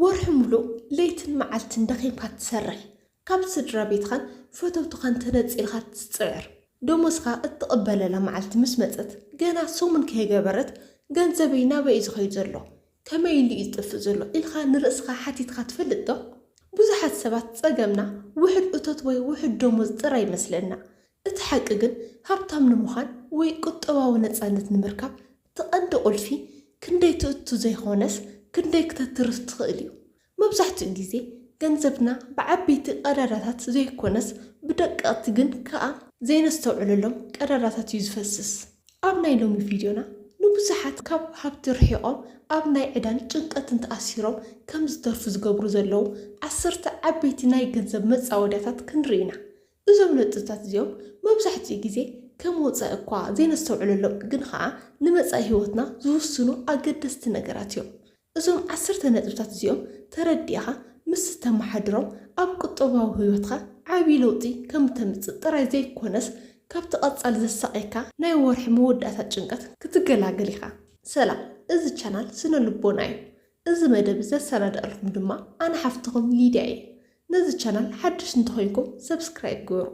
ወርሒ ሙሉእ ለይትን መዓልትን ደኺምካ ትሰርሕ፣ ካብ ስድራ ቤትኻን ፈተውትኻን ተነጺልካ ትጽዕር፣ ደሞዝኻ እትቕበለላ መዓልቲ ምስ መጸት ገና ሰሙን ከይገበረት ገንዘበይ ናበይ እዩ ዝኸይድ ዘሎ፣ ከመይ ኢሉ እዩ ዝጥፍእ ዘሎ ኢልካ ንርእስኻ ሓቲትካ ትፈልጥ ዶ? ብዙሓት ሰባት ጸገምና ውሑድ እቶት ወይ ውሑድ ደሞዝ ጥራይ ይመስለና። እቲ ሓቂ ግን ሃብታም ንምዃን ወይ ቁጠባዊ ነጻነት ንምርካብ እቲ ቀንዲ ቁልፊ ክንደይ ትእቱ ዘይኾነስ ክንደይ ክተትርፍ ትኽእል እዩ። መብዛሕትኡ ግዜ ገንዘብና ብዓበይቲ ቀዳዳታት ዘይኮነስ ብደቀቕቲ ግን ከኣ ዘይነስተውዕለሎም ቀዳዳታት እዩ ዝፈስስ። ኣብ ናይ ሎሚ ቪድዮና ንብዙሓት ካብ ሃብቲ ርሒቖም ኣብ ናይ ዕዳን ጭንቀትን ተኣሲሮም ከም ዝተርፉ ዝገብሩ ዘለዉ ዓሰርተ ዓበይቲ ናይ ገንዘብ መጻወድያታት ክንርኢ ኢና። እዞም ነጥብታት እዚኦም መብዛሕትኡ ግዜ ከም ወጻኢ እኳ ዘይነስተውዕለሎም ግን ኸኣ ንመጻኢ ህይወትና ዝውስኑ ኣገደስቲ ነገራት እዮም። እዞም ዓሰርተ ነጥብታት እዚኦም ተረዲእኻ ምስ እተመሓድሮም ኣብ ቁጠባዊ ህይወትካ ዓቢ ለውጢ ከም እተምጽእ ጥራይ ዘይኮነስ ካብቲ ቀጻሊ ዘሳቕየካ ናይ ወርሒ መወዳእታ ጭንቀት ክትገላገል ኢኻ። ሰላም፣ እዚ ቻናል ስነ ልቦና እዩ። እዚ መደብ ዘሰናዳእልኩም ድማ ኣነ ሓፍትኹም ሊድያ እየ። ነዚ ቻናል ሓድሽ እንተኾይንኩም ሰብስክራይብ ግበሩ።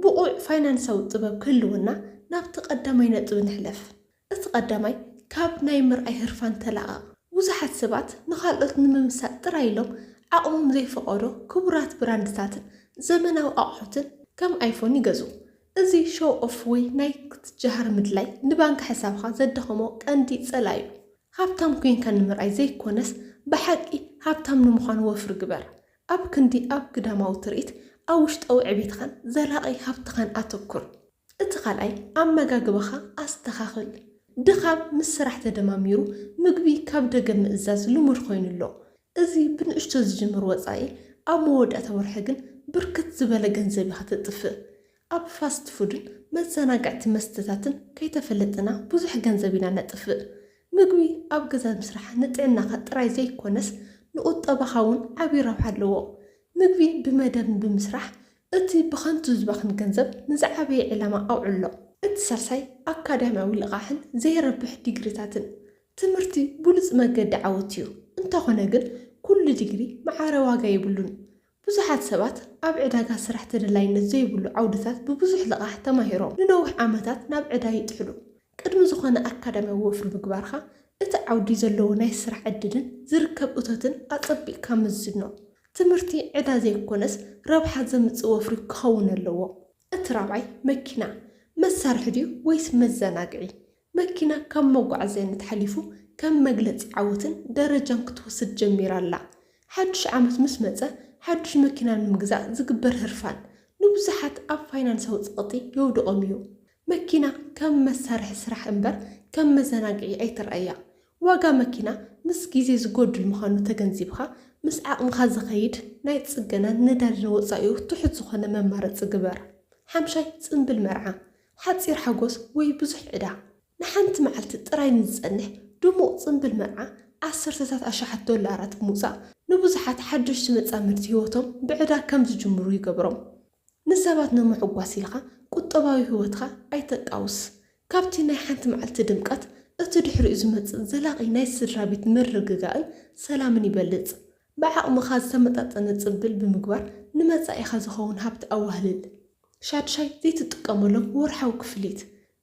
ብቑዕ ፋይናንሳዊ ጥበብ ክህልወና ናብቲ ቀዳማይ ነጥቢ ንሕለፍ። እቲ ቀዳማይ ካብ ናይ ምርኣይ ህርፋን ተላቐቕ። ብዙሓት ሰባት ንኻልኦት ንምምሳጥ ጥራይ ኢሎም ዓቕሞም ዘይፈቐዶ ክቡራት ብራንድታትን ዘመናዊ ኣቑሑትን ከም ኣይፎን ይገዝኡ። እዚ ሾው ኦፍ ወይ ናይ ክትጀሃር ምድላይ ንባንክ ሕሳብኻ ዘዳኸሞ ቀንዲ ጸላኢ እዩ። ሃብታም ኮይንካ ንምርኣይ ዘይኮነስ ብሓቂ ሃብታም ንምዃን ወፍሪ ግበር። ኣብ ክንዲ ኣብ ግዳማዊ ትርኢት ኣብ ውሽጣዊ ዕቤትኻን ዘላቒ ሃብትኻን ኣተኩር። እቲ ካልኣይ ኣመጋግባኻ ኣስተኻኽል። ድኻም ምስ ስራሕ ተደማሚሩ ምግቢ ካብ ደገ ምእዛዝ ልሙድ ኮይኑ ኣሎ። እዚ ብንእሽቶ ዝጅምር ወጻኢ ኣብ መወዳእታ ወርሒ ግን ብርክት ዝበለ ገንዘብ ኢኻ ተጥፍእ። ኣብ ፋስት ፉድን መዘናግዕቲ መስተታትን ከይተፈለጥና ብዙሕ ገንዘብ ኢና ነጥፍእ። ምግቢ ኣብ ገዛ ምስራሕ ንጥዕናኻ ጥራይ ዘይኮነስ ንቁጠባኻ እውን ዓቢ ረብሓ ኣለዎ። ምግቢ ብመደብ ብምስራሕ እቲ ብኸንቱ ዝባኽን ገንዘብ ንዝዓበየ ዕላማ ኣውዕሎ። እቲ ሳልሳይ ኣካዳሚያዊ ልቓሕን ዘይረብሕ ዲግሪታትን። ትምህርቲ ብሉጽ መገዲ ዓወት እዩ። እንተኾነ ግን ኩሉ ዲግሪ ማዕረ ዋጋ የብሉን። ብዙሓት ሰባት ኣብ ዕዳጋ ስራሕ ተደላይነት ዘይብሉ ዓውድታት ብብዙሕ ልቓሕ ተማሂሮም ንነዊሕ ዓመታት ናብ ዕዳ ይጥሕሉ። ቅድሚ ዝኾነ ኣካዳሚያዊ ወፍሪ ምግባርካ እቲ ዓውዲ ዘለዎ ናይ ስራሕ ዕድልን ዝርከብ እቶትን ኣጸቢቕካ መዝኖ። ትምህርቲ ዕዳ ዘይኮነስ ረብሓ ዘምጽእ ወፍሪ ክኸውን ኣለዎ። እቲ ራብዓይ መኪና መሳርሒ ድዩ ወይስ መዘናግዒ? መኪና ካብ መጓዓዝያነት ሓሊፉ ከም መግለጺ ዓወትን ደረጃን ክትወስድ ጀሚራ ኣላ። ሓድሽ ዓመት ምስ መጸ ሓድሽ መኪና ንምግዛእ ዝግበር ህርፋን ንብዙሓት ኣብ ፋይናንሳዊ ጸቕጢ የውድቖም እዩ። መኪና ከም መሳርሒ ስራሕ እምበር ከም መዘናግዒ ኣይትርኣያ። ዋጋ መኪና ምስ ግዜ ዝጎድል ምዃኑ ተገንዚብካ ምስ ዓቕምኻ ዝኸይድ ናይ ጽገናን ነዳድን ወጻኢኡ ትሑት ዝኾነ መማረጺ ግበር። ሓምሻይ ጽንብል መርዓ፣ ሓጺር ሓጎስ ወይ ብዙሕ ዕዳ። ንሓንቲ መዓልቲ ጥራይ ንዝጸንሕ ድሙቕ ጽንብል መርዓ ዓሰርተታት ኣሽሓት ዶላራት ብምውጻእ ንብዙሓት ሓደሽቲ መጻምድቲ ህይወቶም ብዕዳ ከም ዝጅምሩ ይገብሮም። ንሰባት ንምሕጓስ ኢልካ ቁጠባዊ ህይወትካ ኣይተቃውስ። ካብቲ ናይ ሓንቲ መዓልቲ ድምቀት እቲ ድሕሪኡ ዝመጽእ ዘላቒ ናይ ስድራ ቤት ምርግጋእን ሰላምን ይበልጽ። ብዓቕምኻ ዝተመጣጠነ ጽንብል ብምግባር ንመጻኢኻ ዝኸውን ሃብቲ ኣዋህልል። ሻድሻይ ዘይትጥቀመሎም ወርሓዊ ክፍሊት።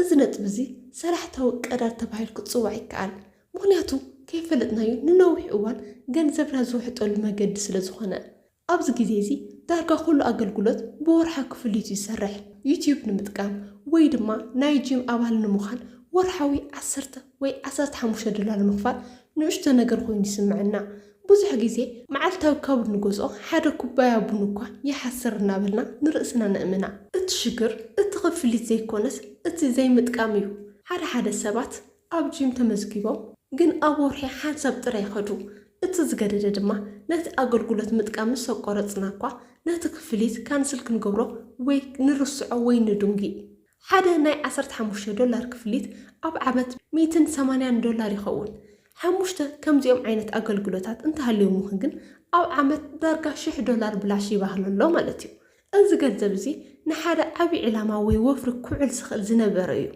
እዚ ነጥቢ እዚ ሰላሕታዊ ቀዳድ ተባሂሉ ክጽዋዕ ይከኣል። ምኽንያቱ ከይፈለጥናዮ ንነዊሕ እዋን ገንዘብና ዝውሕጠሉ መገዲ ስለ ዝኾነ። ኣብዚ ግዜ እዚ ዳርጋ ኩሉ ኣገልግሎት ብወርሓ ክፍሊት እዩ ዝሰርሕ። ዩትዩብ ንምጥቃም ወይ ድማ ናይ ጂም ኣባል ንምዃን ወርሓዊ ዓሰርተ ወይ ዓሰርተ ሓሙሽተ ዶላር ምኽፋል ንእሽቶ ነገር ኮይኑ ይስምዐና። ብዙሕ ግዜ መዓልታዊ ካብ እንገዝኦ ሓደ ኩባያ ቡን እኳ ይሓስር እናበልና ንርእስና ነእምና። እቲ ሽግር እቲ ክፍሊት ዘይኮነስ እቲ ዘይምጥቃም እዩ። ሓደ ሓደ ሰባት ኣብ ጂም ተመዝጊቦም ግን ኣብ ወርሒ ሓንሳብ ጥራይ ይኸዱ። እቲ ዝገደደ ድማ ነቲ ኣገልግሎት ምጥቃም ምስ ኣቋረጽና እኳ ነቲ ክፍሊት ካንስል ክንገብሮ ወይ ንርስዖ ወይ ንድንጉይ። ሓደ ናይ ዓሰርተ ሓሙሽተ ዶላር ክፍሊት ኣብ ዓመት ሚእትን ሰማንያን ዶላር ይኸውን። ሓሙሽተ ከምዚኦም ዓይነት ኣገልግሎታት እንተሃልዮምኽን ግን ኣብ ዓመት ዳርጋ ሽሕ ዶላር ብላሽ ይባህሎ ኣሎ ማለት እዩ። እዚ ገንዘብ እዚ ንሓደ ዓቢ ዕላማ ወይ ወፍሪ ክውዕል ዝኽእል ዝነበረ እዩ።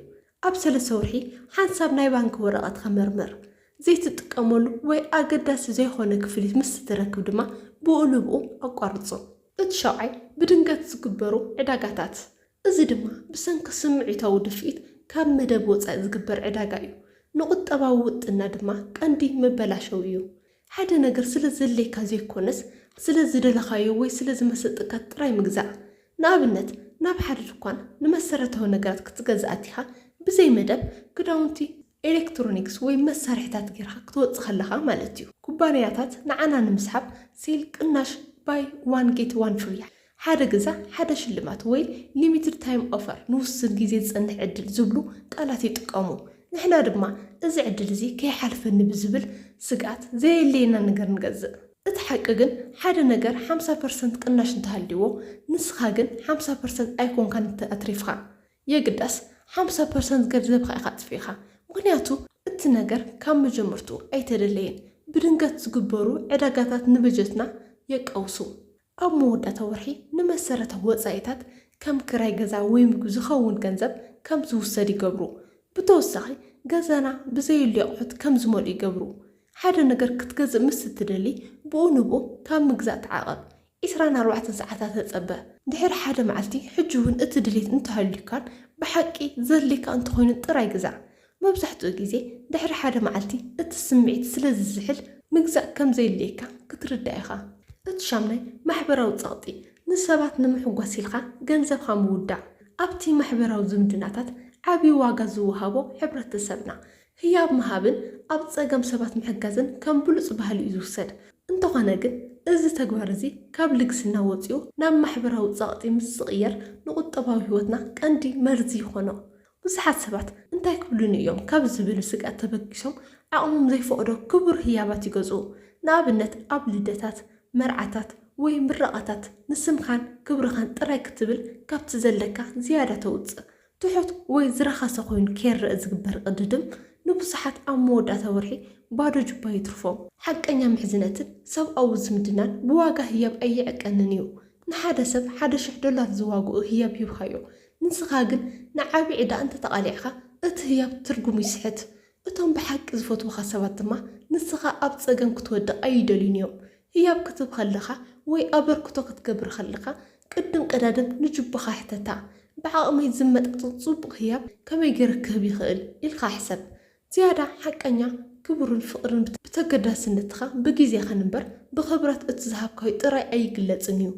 ኣብ ሰለስተ ወርሒ ሓንሳብ ናይ ባንክ ወረቐትካ መርምር። ዘይትጥቀመሉ ወይ ኣገዳሲ ዘይኾነ ክፍሊት ምስ ትረክብ ድማ ብኡ ንብኡ ኣቋርጾ። እቲ ሻውዓይ፣ ብድንገት ዝግበሩ ዕዳጋታት። እዚ ድማ ብሰንኪ ስምዒታዊ ድፍኢት ካብ መደብ ወጻኢ ዝግበር ዕዳጋ እዩ። ንቁጠባዊ ውጥና ድማ ቀንዲ መበላሸዊ እዩ። ሓደ ነገር ስለ ዘድልየካ ዘይኮነስ፣ ስለ ዝደለኻዮ ወይ ስለ ዝመሰጠካ ጥራይ ምግዛእ። ንኣብነት፣ ናብ ሓደ ድኳን ንመሰረታዊ ነገራት ክትገዝእ ኣቲኻ፣ ብዘይ መደብ ክዳውንቲ፣ ኤሌክትሮኒክስ ወይ መሳርሒታት ጌርካ ክትወጽእ ከለኻ ማለት እዩ። ኩባንያታት ንዓና ንምስሓብ ሴል ቅናሽ፣ ባይ ዋን ጌት ዋን ፍሪ፣ ሓደ ግዛ ሓደ ሽልማት ወይ ሊሚትድ ታይም ኦፈር ንውሱን ግዜ ዝጸንሕ ዕድል ዝብሉ ቃላት ይጥቀሙ። ንሕና ድማ እዚ ዕድል እዚ ከይሓልፈኒ ብዝብል ስግኣት ዘየድልየና ነገር ንገዝእ። እቲ ሓቂ ግን ሓደ ነገር ሓምሳ ፐርሰንት ቅናሽ እንተሃልይዎ ንስኻ ግን ሓምሳ ፐርሰንት ኣይኮንካን ኣትሪፍካ። የግዳስ ሓምሳ ፐርሰንት ገንዘብኻ ኢኻ ኣጥፊእኻ። ምኽንያቱ እቲ ነገር ካብ መጀመርትኡ ኣይተደለየን። ብድንገት ዝግበሩ ዕዳጋታት ንበጀትና የቃውሱ። ኣብ መወዳእታ ወርሒ ንመሰረታዊ ወጻኢታት ከም ክራይ ገዛ ወይ ምግቢ ዝኸውን ገንዘብ ከም ዝውሰድ ይገብሩ። ብተወሳኺ ገዛና ብዘየድልዩ ኣቑሑት ከም ዝመልኡ ይገብሩ። ሓደ ነገር ክትገዝእ ምስ እትደሊ ብኡ ንብኡ ካብ ምግዛእ ተዓቐብ። ዒስራን ኣርባዕተን ሰዓታት ተጸበ። ድሕሪ ሓደ መዓልቲ ሕጂ እውን እቲ ድሌት እንተሃልዩካን ብሓቂ ዘድልየካ እንተኾይኑ ጥራይ ግዛእ። መብዛሕትኡ ግዜ ድሕሪ ሓደ መዓልቲ እቲ ስምዒት ስለ ዝዝሕል ምግዛእ ከም ዘየድልየካ ክትርዳእ ኢኻ። እቲ ሻምናይ ማሕበራዊ ጸቕጢ፣ ንሰባት ንምሕጓስ ኢልካ ገንዘብካ ምውዳእ። ኣብቲ ማሕበራዊ ዝምድናታት ዓቢ ዋጋ ዝወሃቦ ሕብረተሰብና፣ ህያብ ምሃብን ኣብ ጸገም ሰባት ምሕጋዝን ከም ብሉጽ ባህሊ እዩ ዝውሰድ። እንተኾነ ግን፣ እዚ ተግባር እዚ ካብ ልግስና ወጺኡ ናብ ማሕበራዊ ጸቕጢ ምስ ዝቕየር፣ ንቁጠባዊ ህይወትና ቀንዲ መርዚ ይኾኖ። ብዙሓት ሰባት እንታይ ክብሉኒ እዮም ካብ ዝብል ስግኣት ተበጊሶም፣ ዓቕሞም ዘይፈቕዶ ክቡር ህያባት ይገዝኡ። ንኣብነት፣ ኣብ ልደታት፣ መርዓታት ወይ ምረቓታት ንስምካን ክብርኻን ጥራይ ክትብል ካብቲ ዘለካ ዝያዳ ተውጽእ። ትሑት ወይ ዝረኸሰ ኮይኑ ከይረኣ ዝግበር ቅድድም ንብዙሓት ኣብ መወዳእታ ወርሒ ባዶ ጁባ የትርፎም። ሓቀኛ ምሕዝነትን ሰብኣዊ ዝምድናን ብዋጋ ህያብ ኣይዕቀንን እዩ። ንሓደ ሰብ ሓደ ሽሕ ዶላር ዝዋግኡ ህያብ ሂብካዮ፣ ንስኻ ግን ንዓቢ ዕዳ እንተተቓሊዕካ፣ እቲ ህያብ ትርጉሙ ይስሕት። እቶም ብሓቂ ዝፈትዉኻ ሰባት ድማ ንስኻ ኣብ ጸገም ክትወድቕ ኣይደልዩን እዮም። ህያብ ክትህብ ከለኻ ወይ ኣበርክቶ ክትገብር ከለኻ፣ ቅድም ቀዳድም ንጁባኻ ሕተታ። ብዓቕመይ ዝመጣጠን ጽቡቕ ህያብ ከመይ ገይረ ክህብ ይኽእል? ኢልካ ሕሰብ። ዝያዳ ሓቀኛ ክብርን ፍቕርን ብት-፣ ብተገዳስነትኻ ብግዜኻን እምበር ብኽብረት እቲ ዝሃብካዮ ጥራይ ኣይግለጽን እዩ።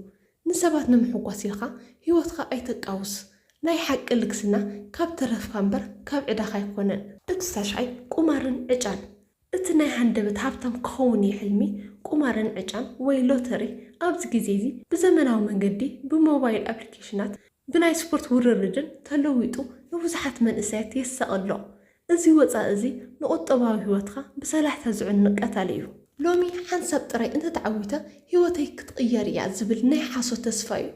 ንሰባት ንምሕጓስ ኢልካ ህይወትካ ኣይተቃውስ። ናይ ሓቂ ልግስና ካብ ተረፍካ እምበር ካብ ዕዳኻ ኣይኮነን። እቲ ታሽዓይ ቁማርን ዕጫን። እቲ ናይ ሃንደበት ሃብታም ክኸውን እየ ሕልሚ ቁማርን ዕጫን ወይ ሎተሪ ኣብዚ ግዜ እዚ ብዘመናዊ መንገዲ ብሞባይል ኣፕሊኬሽናት ብናይ ስፖርት ውርርድን ተለዊጡ ንብዙሓት መንእሰያት የሳቒ ኣሎ። እዚ ወጻኢ እዚ ንቁጠባዊ ህይወትካ ብሰላሕታ ዝዕኑ ቀታሊ እዩ። ሎሚ ሓንሳብ ጥራይ እንተተዓዊተ ህይወተይ ክትቕየር እያ ዝብል ናይ ሓሶት ተስፋ እዩ።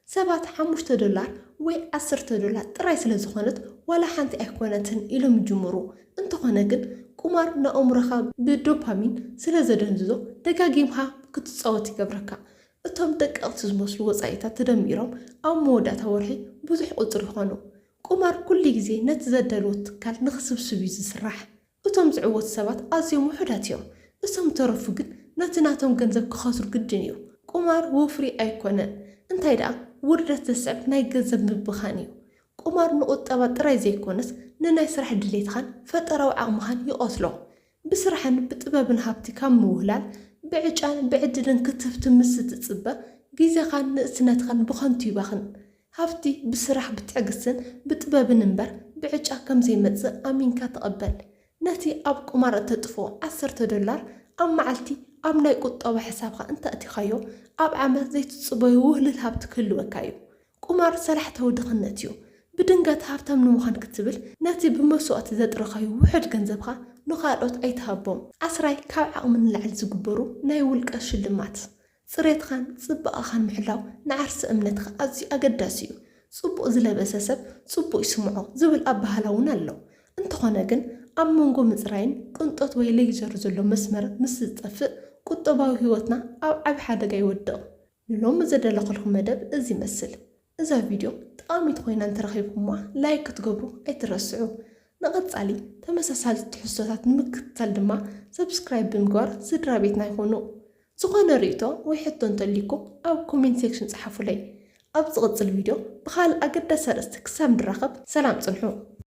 ሰባት ሓሙሽተ ዶላር ወይ ዓሰርተ ዶላር ጥራይ ስለ ዝኾነት ዋላ ሓንቲ ኣይኮነትን ኢሎም ይጅምሩ። እንተኾነ ግን ቁማር ንኣእምሮኻ ብዶፓሚን ስለ ዘደንዝዞ ደጋጊምካ ክትጻወት ይገብረካ። እቶም ደቀቕቲ ዝመስሉ ወጻኢታት ተደሚሮም ኣብ መወዳእታ ወርሒ ብዙሕ ቁጽሪ ይኾኑ። ቁማር ኩሉ ግዜ ነቲ ዘዳለዎ ትካል ንኽስብስብ እዩ ዝስራሕ። እቶም ዝዕወቱ ሰባት ኣዝዮም ውሑዳት እዮም። እቶም ዝተረፉ ግን ነቲ ናቶም ገንዘብ ክኸስሩ ግድን እዩ። ቁማር ወፍሪ ኣይኮነን። እንታይ ደኣ ውርደት ዘስዕብ ናይ ገንዘብ ምብኻን እዩ። ቁማር ንቁጠባ ጥራይ ዘይኮነስ ንናይ ስራሕ ድሌትኻን ፈጠራዊ ዓቕምኻን ይቐትሎ። ብስራሕን ብጥበብን ሃብቲ ካብ ምውህላል፣ ብዕጫን ብዕድልን ክትህብቲ ምስ እትጽበ፣ ግዜኻን ንእስነትኻን ብኸንቱ ይባኽን። ሃብቲ ብስራሕ፣ ብትዕግስትን ብጥበብን እምበር ብዕጫ ከም ዘይመጽእ ኣሚንካ ተቐበል። ነቲ ኣብ ቁማር እተጥፍኦ ዓሰርተ ዶላር ኣብ መዓልቲ ኣብ ናይ ቁጠባ ሕሳብካ እንተኣቲኻዮ፣ ኣብ ዓመት ዘይትጽበዮ ውህሉል ሃብቲ ክህልወካ እዩ። ቁማር ሰላሕታዊ ድኽነት እዩ። ብድንገት ሃብታም ንምዃን ክትብል ነቲ ብመስዋእቲ ዘጥረኻዮ ውሑድ ገንዘብካ ንኻልኦት ኣይትሃቦም። ዓስራይ ካብ ዓቕሚ ንላዕሊ ዝግበሩ ናይ ውልቀ ሽልማት። ጽሬትኻን ጽባቐኻን ምሕላው ንዓርሰ እምነትካ ኣዝዩ ኣገዳሲ እዩ። ጽቡቕ ዝለበሰ ሰብ ጽቡቕ ይስምዖ ዝብል ኣበሃህላ እውን ኣሎ። እንተኾነ ግን ኣብ መንጎ ምጽራይን ቅንጦት ወይ ሌክጀሪ ዘሎ መስመር ምስ ዝጠፍእ ቁጠባዊ ህይወትና ኣብ ዓቢ ሓደጋ ይወድቕ። ንሎሚ ዘዳለኹልኩም መደብ እዚ ይመስል። እዛ ቪድዮ ጠቓሚት ኮይና እንተረኺብኩማ ላይክ ክትገብሩ ኣይትረስዑ። ንቐጻሊ ተመሳሳሊ ትሕዝቶታት ንምክትታል ድማ subscribe ብምግባር ስድራ ቤትና ይኹኑ። ዝኾነ ርእይቶ ወይ ሕቶ እንተልይኩም ኣብ comment section ጸሓፉለይ። ኣብ ዝቕጽል ቪድዮ ብኻልእ ኣገዳሲ ኣርእስቲ ክሳብ ንራኸብ ሰላም ጽንሑ።